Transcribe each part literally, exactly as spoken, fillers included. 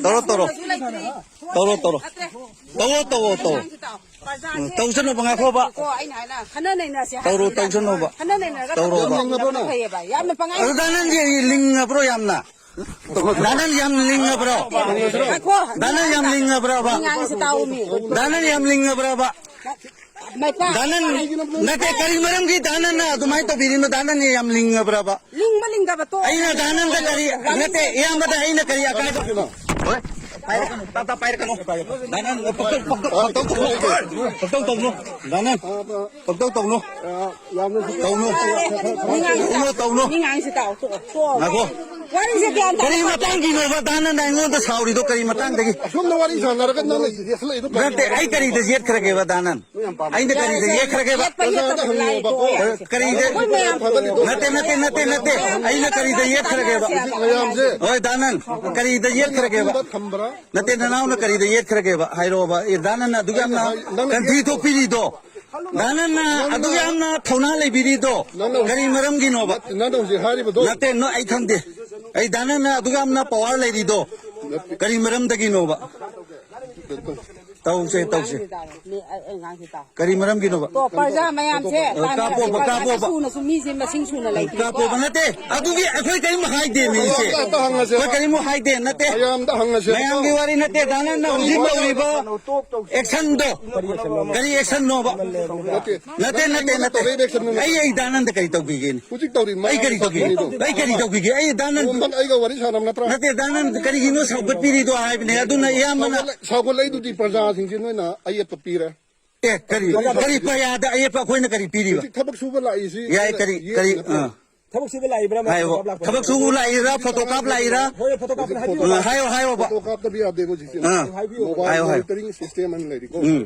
ꯇꯧꯔꯣ, ꯇꯧꯔꯣ꯫ ꯁꯨꯅꯁꯨ ꯂꯩꯇ꯭ꯔꯤ꯫ ꯇꯧꯔꯣ, ꯇꯧꯔꯣ꯫ ꯅꯠꯇ꯭ꯔꯦ꯫ ꯇꯧꯔꯣ, ꯇꯧꯔꯣ, ꯇꯧꯔꯣ꯫ ꯄ꯭ꯔꯖꯥꯁꯦ ꯎꯝ, ꯇꯧꯁꯅꯨꯕ, ꯉꯥꯏꯈꯣꯕ꯫ ꯀꯣ, ꯑꯩꯅ ꯍꯥꯏꯅ ꯈꯟꯅ ꯅꯩꯅꯁꯦ ꯇꯧꯔꯣ, ꯍꯥꯏꯕꯅꯤꯗ꯫ ꯇꯧꯁꯅꯨꯕ꯫ ꯈꯟꯅ ꯅꯩꯅꯔꯒ ꯇꯧꯔꯣꯕ꯫ ꯊꯕꯛ ꯇꯧꯕꯅ ꯐꯩꯌꯦꯕ꯫ ꯌꯥꯝꯅ ꯄꯪꯉꯥꯏ ꯑꯗꯨ ꯗꯥ ꯅꯟꯁꯦ ꯂꯤꯡꯉꯕ꯭ꯔꯣ ꯌꯥꯝꯅ? ꯗꯥ ꯅꯟ ꯌꯥꯝ ꯂꯤꯡꯉꯕ꯭ꯔꯣ? ꯉꯥꯏꯈꯣ꯫ ꯗꯥ ꯅꯟ ꯌꯥꯝ ꯂꯤꯡꯉꯕ꯭ꯔꯕ? ꯃꯤ ꯉꯥꯡꯉꯤꯁꯦ ꯇꯥꯎꯃꯤ꯫ ꯗꯥ ꯅꯟ ꯌꯥꯝ ꯂꯤꯡꯉꯕ꯭ꯔꯕ? ꯃꯩꯄꯥ꯫ ꯗꯥ ꯅꯟ ꯅꯠꯇꯦ, ꯀꯔꯤ ꯃꯔꯝꯒꯤ ꯗꯥ ꯅꯟꯅ ꯑꯗꯨꯃꯥꯏꯅ ꯇꯧꯕꯤꯔꯤꯅꯣ? ꯗꯥ ꯅꯟ ꯌꯥꯝ ꯂꯤꯡꯉꯕ꯭ꯔꯕ? ꯂꯤꯡꯕ ꯂꯤꯡꯗꯕ ꯇꯣꯛꯑꯣ꯫ ꯑꯩꯅ ꯗꯥ ꯅꯟꯗ ꯀꯔꯤ, ꯅꯠꯇꯦ, ꯏꯌꯥꯝꯕꯗ ꯑꯩꯅ ꯀꯔꯤ ꯑꯀꯥꯏꯕ? ꯍꯣꯏ꯫ ꯄꯥꯏꯔꯛꯀꯅꯨ, ꯇꯞ ꯇꯞ ꯄꯥꯏꯔꯛꯀꯅꯨ꯫ ꯗꯥ ꯅꯟ, ꯄꯛꯇꯧ, ꯄꯛꯇꯧ, ꯄꯛꯇꯧ ꯇꯧꯅꯨ꯫ ꯄꯛꯇꯧ ꯇꯧꯅꯨ꯫ ꯗꯥ ꯅꯟ, ꯄꯛꯇꯧ ꯇꯧꯅꯨ꯫ ꯇꯧꯅꯨ꯫ ꯇꯧꯅꯨ, ꯇꯧꯅꯨ꯫ ꯃꯤ ꯉꯥꯡꯁꯤ ꯇꯥꯎ, ꯇꯣꯛꯑꯣ, ꯇꯣꯛꯑꯣ꯫ ꯉꯥꯏꯈꯣ꯫ ꯋꯥꯔꯤꯁꯦ ꯒ꯭ꯌꯥꯟ ꯇꯥꯗꯦ꯫ ꯀꯔꯤ ꯃꯇꯥꯡꯒꯤꯅꯣꯕ ꯗꯥ ꯅꯟꯅ ꯑꯩꯉꯣꯟꯗ ꯁꯥꯎꯔꯤꯗꯣ? ꯀꯔꯤ ꯃꯇꯥꯡꯗꯒꯤ? ꯑꯁꯣꯝꯗ ꯋꯥꯔꯤ ꯁꯥꯟꯅꯔꯒ ꯅꯪꯅ ꯌꯦꯠꯁꯜꯂꯛꯏꯗꯣ ꯀꯔꯤꯅꯣ? ꯅꯠꯇꯦ, ꯑꯩ ꯀꯔꯤꯗ ꯌꯦꯠꯈ꯭ꯔꯒꯦꯕ ꯗꯥ ꯅꯟ? ꯑꯩꯅ ꯀꯔꯤꯗ ꯌꯦꯠꯈ꯭ꯔꯒꯦꯕ? ꯌꯦꯠꯄ ꯌꯦꯠꯇꯕ ꯂꯥꯏ ꯇꯣꯛꯑꯣ꯫ ꯀꯔꯤꯗ? ꯑꯩꯈꯣꯏ ꯃꯌꯥꯝ ꯅꯠꯇꯦ, ꯅꯠꯇꯦ, ꯅꯠꯇꯦ, ꯅꯠꯇꯦ꯫ ꯑꯩꯅ ꯀꯔꯤꯗ ꯌꯦꯠꯈ꯭ꯔꯒꯦꯕ? ꯃꯌꯥꯝꯁꯦ ꯍꯣꯏ, ꯗꯥ ꯅꯟ, ꯀꯔꯤꯗ ꯌꯦꯠꯈ꯭ꯔꯒꯦꯕ? ꯊꯝꯕ꯭ꯔꯥ? ꯅꯠꯇꯦ, ꯅꯅꯥꯎꯅ ꯀꯔꯤꯗ ꯌꯦꯠꯈ꯭ꯔꯒꯦꯕ? ꯍꯥꯏꯔꯛꯑꯣꯕ꯫ ꯑꯦ, ꯗꯥ ꯅꯟꯅ ꯑꯗꯨꯛ ꯌꯥꯝꯅ ꯅꯪꯅ ꯀꯟꯊꯤ ꯊꯣꯛꯄꯤꯔꯤꯗꯣ? ꯗꯥ ꯅꯟꯅ ꯑꯗꯨꯛ ꯌꯥꯝꯅ ꯊꯧꯅꯥ ꯂꯩꯕꯤꯔꯤꯗꯣ? ꯅꯪꯅ ꯀꯔꯤ ꯃꯔꯝꯒꯤꯅꯣꯕ? ꯅꯠꯇꯦ, ꯅꯪꯅ ꯍꯧꯖꯤꯛ ꯍꯥꯏꯔꯤꯕꯗꯣ? ꯅꯠꯇꯦ, ꯅꯣ, ꯑꯩ ꯈꯪꯗꯦ꯫ ꯑꯩ ꯗꯥ ꯅꯟꯅ ꯑꯗꯨꯛ ꯌꯥꯝꯅ ꯄꯋꯥꯔ ꯂꯩꯔꯤꯗꯣ ꯅꯠꯇꯦ꯫ ꯀꯔꯤ ꯃꯔꯝꯗꯒꯤꯅꯣꯕ? ꯇꯧꯁꯦ, ꯇꯧꯁꯦ꯫ ꯃꯤ ꯑꯩ, ꯑꯩ ꯉꯥꯡꯁꯤ ꯇꯥꯎ꯫ ꯀꯔꯤ ꯃꯔꯝꯒꯤꯅꯣꯕ? ꯇꯣ, ꯄ꯭ꯔꯖꯥ ꯃꯌꯥꯝꯁꯦ ꯑ, ꯇꯥꯟꯅꯔꯁꯦ꯫ ꯀꯥꯞꯄꯣꯕ, ꯄ꯭ꯔꯖꯥꯁꯦ ꯀꯥꯞꯄꯣꯕ꯫ ꯁꯨꯅꯁꯨ ꯃꯤꯁꯦ ꯃꯁꯤꯡ ꯁꯨꯅ ꯂꯩꯇ꯭ꯔꯤꯀꯣ꯫ ꯀꯥꯞꯄꯣꯕ ꯅꯠꯇꯦ꯫ ꯑꯗꯨꯒꯤ ꯑꯩꯈꯣꯏ ꯀꯔꯤꯝ ꯍꯥꯏꯗꯦ ꯃꯤꯁꯦ꯫ ꯑꯝꯇ ꯍꯪꯉꯁꯦꯕ꯫ ꯑꯩꯈꯣꯏ ꯀꯔꯤꯝ ꯍꯥꯏꯗꯦ ꯅꯠꯇꯦ꯫ ꯃꯌꯥꯝꯗ ꯍꯪꯉꯁꯦꯕ꯫ ꯃꯌꯥꯝꯒꯤ ꯋꯥꯔꯤ ꯅꯠꯇꯦ꯫ ꯗꯥ ꯅꯟꯅ ꯍꯧꯖꯤꯛ ꯇꯧꯔꯤꯕ ꯑꯦꯛꯁꯟꯗꯣ ꯀꯔꯤ ꯑꯦꯛꯁꯟꯅꯣꯕ? ꯅꯠꯇꯦ꯫ ꯅꯠꯇꯦ, ꯅꯠꯇꯦ, ꯅꯠꯇꯦ꯫ ꯇꯧꯔꯛꯏꯕ ꯑꯦꯛꯁꯟꯗꯨꯅ ꯑꯩ, ꯑꯩ ꯗꯥ ꯅꯟꯗ ꯀꯔꯤ ꯇꯧꯕꯤꯒꯦꯅꯦ? ꯍꯧꯖꯤꯛ ꯇꯧꯔꯤ ꯑꯩ ꯀꯔꯤ ꯇꯧꯕꯤꯒꯦ? ꯃꯥꯡꯍꯟꯕꯤꯔꯤꯗꯣ꯫ ꯑꯩ ꯀꯔꯤ ꯇꯧꯕꯤꯒꯦ? ꯑꯩ ꯗꯥ ꯅꯟ ꯑꯣ, ꯅꯪ ꯑꯩꯒ ꯋꯥꯔꯤ ꯁꯥꯟꯅꯕ ꯅꯠꯇ꯭ꯔꯥ? ꯅꯠꯇꯦ, ꯗꯥ ꯅꯟ ꯀꯔꯤꯒꯤꯅꯣ ꯁꯥꯎꯒꯠꯄꯤꯔꯤꯗꯣ ꯍꯥꯏꯕꯅꯦ꯫ ꯑꯗꯨꯅ ꯑꯌꯥꯝꯕꯅ ꯁꯥꯎꯒꯠꯂꯛꯏꯗꯨꯗꯤ ꯄ꯭ꯔꯖꯥꯁꯤꯡꯁꯦ ꯅꯣꯏꯅ ꯑꯌꯦꯠꯄ ꯄꯤꯔꯦ꯫ ꯑꯦ, ꯀꯔꯤ, ꯀꯔꯤ ꯄ꯭ꯔꯖꯥꯗ ꯑꯌꯦꯠꯄ ꯑꯩꯈꯣꯏꯅ ꯀꯔꯤ ꯄꯤꯔꯤꯕ? ꯍꯧꯖꯤꯛ ꯊꯕꯛ ꯁꯨꯕ ꯂꯥꯛꯏꯁꯤ ꯌꯥꯏ, ꯀꯔꯤ, ꯌꯦꯠꯄ ꯀꯔꯤ, ꯅꯠꯇꯦ꯫ ꯑꯥ꯫ ꯊꯕꯛ ꯁꯨꯕ ꯂꯥꯛꯏꯕ꯭ꯔꯥ? ꯍꯥꯏꯌꯣ꯫ ꯐꯣꯇꯣ ꯀꯥꯞ ꯂꯥꯛꯄ꯭ꯔꯥ? ꯊꯕꯛ ꯁꯨꯕ ꯂꯥꯛꯏꯔꯥ? ꯐꯣꯇꯣ ꯀꯥꯞ ꯂꯥꯛꯏꯔꯥ? ꯍꯣꯏ, ꯐꯣꯇꯣ ꯀꯥꯞꯄꯅ ꯍꯥꯏꯕꯤꯌꯨ꯫ ꯎꯝ, ꯍꯥꯏꯌꯣ, ꯍꯥꯏꯌꯣꯕ꯫ ꯐꯣꯇꯣ ꯀꯥꯞꯇꯕ ꯌꯥꯗꯦꯕ ꯍꯧꯖꯤꯛꯁꯦ꯫ ꯑꯥ꯫ ꯃꯣꯕꯥꯏꯜ ꯍꯥꯏꯌꯣ, ꯍꯥꯏꯌꯣ꯫ ꯃꯣꯅꯤꯇꯔꯤꯡ ꯁꯤꯁꯇꯦꯝ ꯑꯅ ꯂꯩꯔꯤꯀꯣ꯫ ꯎꯝ꯫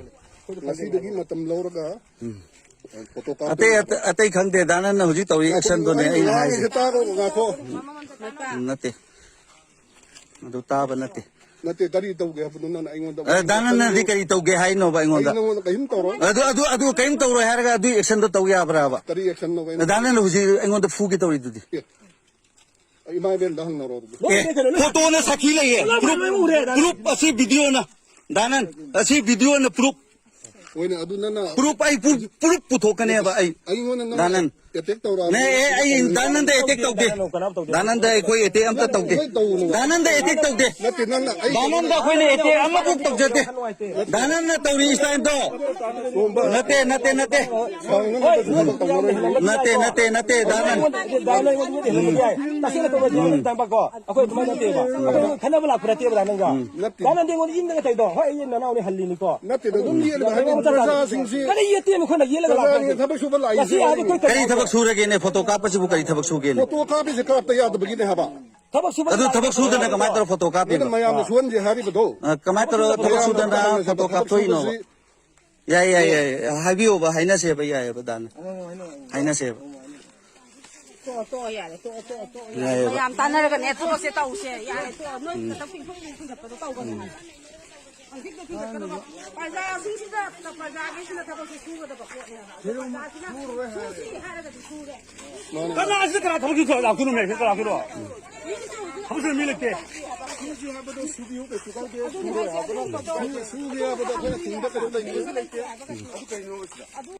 ꯉꯁꯤꯗꯒꯤ ꯃꯇꯝ ꯂꯧꯔꯒ ꯎꯝ꯫ ꯐꯣꯇꯣ ꯀꯥꯞꯄ ꯑꯇꯩ, ꯑꯇꯩ, ꯑꯇꯩ ꯈꯪꯗꯦ꯫ ꯗꯥ ꯅꯟꯅ ꯍꯧꯖꯤꯛ ꯇꯧꯔꯤ ꯑꯦꯛꯁꯟꯗꯨꯅꯦ ꯑꯩꯅ ꯍꯥꯏꯁꯦ꯫ ꯉꯥꯡꯉꯤꯁꯦ ꯇꯥꯔꯣ, ꯉꯥꯏꯈꯣ꯫ ꯅꯠꯇꯦ꯫ ꯑꯗꯨ ꯇꯥꯕ ꯅꯠꯇꯦ꯫ ꯅꯠꯇꯦ, ꯀꯔꯤ ꯇꯧꯒꯦ ꯍꯥꯏꯕꯅꯣ ꯅꯪꯅ ꯑꯩꯉꯣꯟꯗ ꯑ, ꯗꯥ ꯅꯟꯅꯗꯤ ꯀꯔꯤ ꯇꯧꯒꯦ ꯍꯥꯏꯅꯣꯕ ꯑꯩꯉꯣꯟꯗ? ꯑꯩ ꯅꯉꯣꯟꯗ ꯀꯔꯤꯝ ꯇꯧꯔꯣꯏ꯫ ꯑꯗꯨ, ꯑꯗꯨ, ꯑꯗꯨ ꯀꯔꯤꯝ ꯇꯧꯔꯣꯏ ꯍꯥꯏꯔꯒ ꯑꯗꯨꯒꯤ ꯑꯦꯛꯁꯟꯗꯣ ꯇꯧ ꯌꯥꯕ꯭ꯔꯥꯕ? ꯀꯔꯤ ꯑꯦꯛꯁꯟꯅꯣꯕ ꯑꯩꯅ ꯗꯥ ꯅꯟꯅ ꯍꯧꯖꯤꯛ ꯑꯩꯉꯣꯟꯗ ꯐꯨꯒꯦ ꯇꯧꯔꯤꯗꯨꯗꯤ? ꯑꯦ, ꯏꯃꯥ ꯏꯕꯦꯟꯗ ꯍꯪꯅꯔꯣ ꯑꯗꯨꯗꯤ꯫ ꯑꯦ, ꯐꯣꯇꯣꯅ ꯁꯥꯈꯤ ꯂꯩꯌꯦ꯫ ꯄ꯭ꯔꯨꯞ, ꯄ꯭ꯔꯨꯞ ꯑꯁꯤ ꯚꯤꯗꯤꯑꯣꯅ꯫ ꯗꯥꯅꯟ, ꯑꯁꯤ ꯚꯤꯗꯤꯑꯣꯅ ꯄ꯭ꯔꯨꯞ꯫ ꯍꯣꯏꯅꯦ, ꯑꯗꯨ ꯅꯪꯅ ꯄ꯭ꯔꯨꯞ ꯑꯩ ꯄ꯭ꯔꯨꯞ, ꯄ꯭ꯔꯨꯞ ꯄꯨꯊꯣꯛꯀꯅꯦꯕ ꯑꯩ꯫ ꯑꯩꯉꯣꯟꯗ ꯅꯪ ꯗꯥꯅꯟ꯫ ꯑꯦꯇꯦꯛ ꯇꯧꯔꯛꯑꯅꯤ꯫ ꯅꯦ, ꯑꯦ, ꯑꯩ ꯗꯥꯅꯟꯗ ꯑꯦꯇꯦꯛ ꯇꯧꯗꯦ꯫ ꯗꯥꯅꯟꯗ ꯑꯩꯈꯣꯏ ꯑꯦꯇꯦꯛ ꯑꯝꯇ ꯇꯧꯗꯦ꯫ ꯅꯪ ꯇꯧꯅꯨ꯫ ꯗꯥꯅꯟꯗ ꯑꯦꯇꯦꯛ ꯇꯧꯗꯦ꯫ ꯅꯠꯇꯦ, ꯅꯪꯅ ꯑꯩ ꯗꯥꯅꯟꯗ ꯑꯩꯈꯣꯏꯅ ꯑꯦꯇꯦꯛ ꯑꯃꯐꯥꯎ ꯇꯧꯖꯗꯦ꯫ ꯗꯥꯅꯟꯅ ꯇꯧꯔꯤ ꯁ꯭ꯇꯥꯏꯜꯗꯣ꯫ ꯅꯠꯇꯦ, ꯅꯠꯇꯦ, ꯅꯠꯇꯦ꯫ ꯅꯠꯇꯦ, ꯅꯠꯇꯦ, ꯅꯠꯇꯦ, ꯗꯥꯅꯟ꯫ ꯑꯩꯈꯣꯏ ꯑꯗꯨꯃꯥꯏꯅ ꯅꯠꯇꯦꯕ꯫ ꯑꯩꯈꯣꯏ ꯈꯟꯅꯕ ꯂꯥꯛꯄ ꯅꯠꯇꯦꯕ ꯗꯥꯅꯟꯒ꯫ ꯅꯠꯇꯦ꯫ ꯗꯥꯅꯟꯗꯤ ꯑꯩꯉꯣꯟꯗ ꯏꯟꯗꯒ ꯇꯧꯔꯤꯗꯣ꯫ ꯍꯣꯏ, ꯑꯩ ꯅꯅꯥꯎꯅ ꯍꯜꯂꯤꯅꯤꯀꯣ꯫ ꯅꯠꯇꯦꯗ, ꯑꯗꯨꯝ ꯌꯦꯠꯂꯤꯕ ꯍꯥꯏꯕꯗꯤ ꯄ꯭ꯔꯖꯥꯁꯤꯡꯁꯤ ꯀꯔꯤ ꯌꯦꯠꯇꯦꯅꯣ? ꯑꯩꯈꯣꯏꯅ ꯌꯦꯠꯂꯒ ꯂꯥꯛꯄ ꯄ꯭ꯔꯖꯥꯒꯤ ꯊꯕꯛ ꯁꯨꯕ ꯂꯥꯛꯏꯁꯤ꯫ ꯉꯁꯤ ꯑꯥꯗ ꯑꯩꯈꯣꯏ ꯀꯔꯤ ꯊꯕꯛ ꯁꯨꯔꯒꯦꯅꯦ? ꯐꯣꯇꯣ ꯀꯥꯞꯄꯁꯤꯕꯨ ꯀꯔꯤ ꯊꯕꯛ ꯁꯨꯒꯦꯅꯦ? ꯐꯣꯇꯣ ꯀꯥꯞꯄꯤꯁꯦ ꯀꯥꯞꯇ ꯌꯥꯗꯕꯒꯤꯅꯦ ꯍꯥꯏꯕ꯫ ꯊꯕꯛ ꯁꯨꯕ ꯑꯗꯨ ꯊꯕꯛ ꯁꯨꯗꯅ ꯀꯃꯥꯏꯅ ꯇꯧꯔ ꯐꯣꯇꯣ ꯀꯥꯞꯄꯤꯕ? ꯑꯗꯨꯅ ꯃꯌꯥꯝꯅ ꯁꯨꯍꯟꯁꯦ ꯍꯥꯏꯔꯤꯕꯗꯣ꯫ ꯑ, ꯀꯃꯥꯏꯅ ꯇꯧꯔ ꯊꯕꯛ ꯃꯌꯥꯝꯅ ꯁꯨꯗꯅ ꯇꯧꯍꯟꯅꯕ ꯐꯣꯇꯣ ꯊꯕꯛ ꯀꯥꯞꯊꯣꯛꯏꯅꯣꯕ? ꯁꯨꯕꯁꯤ ꯌꯥꯏ, ꯌꯥꯏ, ꯌꯥꯏ꯫ ꯍꯥꯏꯕꯤꯌꯣꯕ, ꯍꯥꯏꯅꯁꯦꯕ, ꯌꯥꯏꯌꯦꯕ, ꯗꯥꯅꯟ꯫ ꯍꯥꯏꯅꯁꯦꯕ꯫ ꯇꯣꯛꯑꯣ, ꯇꯣꯛꯑꯣ, ꯌꯥꯔꯦ, ꯇꯣꯛꯑꯣ, ꯇꯣꯛꯑꯣ, ꯇꯣꯛꯑꯣ, ꯌꯥꯔꯦ꯫ ꯌꯥꯏꯌꯦꯕ꯫ ꯃꯌꯥꯝ ꯇꯥꯟꯅꯔꯒꯅꯦ ꯊꯕꯛꯁꯦ ꯇꯧꯁꯦ꯫ ꯌꯥꯔꯦ, ꯇꯣꯛꯑꯣ꯫ ꯅꯣꯏ ꯈꯛꯇꯪ ꯄꯤꯡꯊꯣꯛ ꯄꯤꯡꯊꯣꯛꯄꯗꯣ ꯇꯧꯒꯅꯨ ꯍꯥꯏꯕ꯫ ꯄ꯭ꯔꯖꯥꯁꯤꯡꯁꯤꯗ, ꯄ꯭ꯔꯖꯥꯈꯩꯁꯤꯅ ꯊꯕꯛꯁꯦ ꯁꯨꯒꯗꯕ ꯄꯣꯠꯅꯦ ꯍꯥꯏꯕ꯫ ꯄ꯭ꯔꯖꯥꯁꯤꯅ ꯁꯨꯁꯤ ꯍꯥꯏꯔꯒꯗꯤ ꯁꯨꯔꯦ꯫ ꯀꯅꯥꯁꯤꯗ ꯀꯅꯥ ꯊꯕꯛ ꯁꯨ ꯂꯥꯛꯇꯣꯏꯅꯣ? ꯃꯦ, ꯁꯤꯗ ꯂꯥꯛꯇꯣꯏꯔꯣ? ꯊꯕꯛ ꯁꯨ ꯃꯤ ꯂꯩꯇꯦ꯫ ꯁꯨꯁꯤ ꯍꯥꯏꯕꯗꯣ ꯁꯨꯕꯤꯌꯨ, ꯀꯩꯁꯨ ꯀꯥꯏꯗꯦ꯫ ꯁꯨꯔꯣꯏ ꯍꯥꯏꯕꯗꯣ, ꯁꯨꯒꯦ ꯍꯥꯏꯕꯗꯣ ꯑꯩꯈꯣꯏꯅ ꯇꯨꯡꯗ ꯀꯩꯅꯣ ꯂꯩꯅꯤ꯫ ꯑꯗꯨ ꯀꯩꯅꯣ ꯁꯤꯗ?